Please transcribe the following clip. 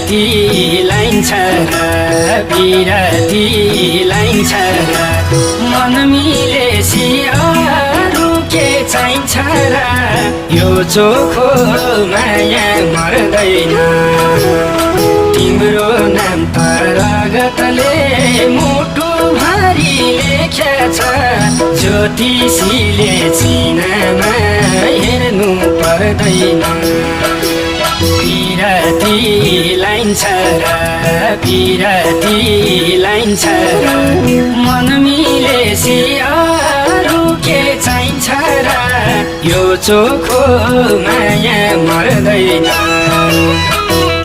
पिरती लाइन्छ पिरती लाइन्छ मन मिलेसी अरू के चाहिन्छ र यो चोखो माया मर्दैन तिम्रो नाम त रगतले मुटु भरि लेखेछ ज्योतिषीले चिनामा हेर्नु पर्दैन पिरती लाइन्छ पिरती लाइन्छ मन मिलेसी अरू के चाहिन्छ र यो चोखो माया मर्दैन